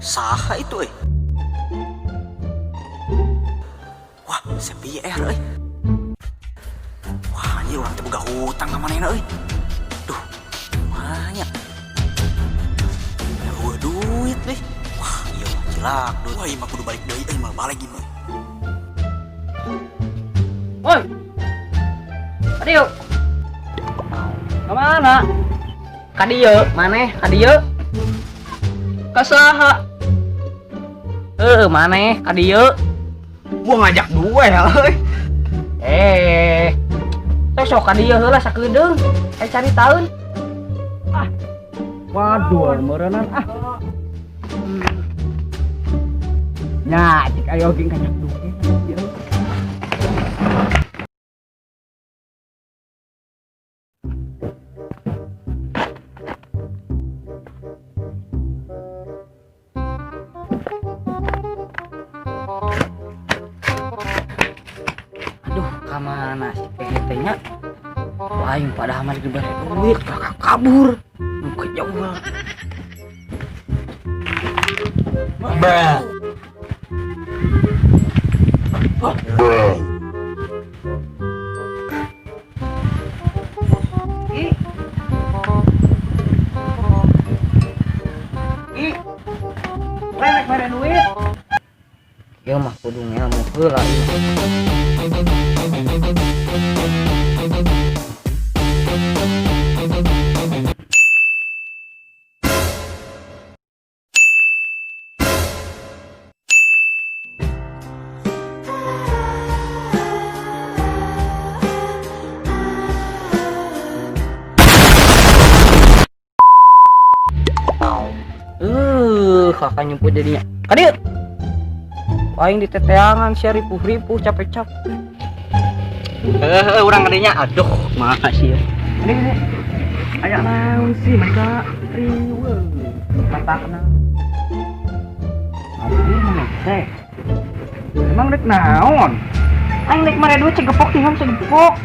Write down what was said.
Saha itu eh? Wah, CPR euy. Wah, anjir urang teh boga hutang ka manehna euy. Duh, kumaha nya? Euweuh duit deh. Wah, ieu mah cilak duit. Wah, ieu mah kudu balik deui euy, mah balik ieu mah. Woi. Kadieu. Kemana? Kadieu, maneh kadieu. Ka saha? Heuh, maneh kadieu. Gua ngajak duel euy. Eh. Sok sok kadieu heula sakedeung. Eh cari taun. Ah. Waduh, meureunnan ah. Nya, cik ayo ge ngajak duel. Aduh, kamana si PHT nya? Aing padahal mah dibere duit, kakak kabur. Nu kejauh. Bruh. Bruh. Ih. Ih. Rek mere duit. Ieu mah kudu ngelmu heula ieu. Kakak nyumput jadinya. Kadieu. Aing diteteangan sia ripuh-ripuh capek-capek. Urang ngadinya aduh, makasih ya. Ini ini. Aya naon sih mereka riweuh. Matakna. Aduh, maneh teh. Emang rek naon? Aing rek mere duit cegepok tinggal cegepok.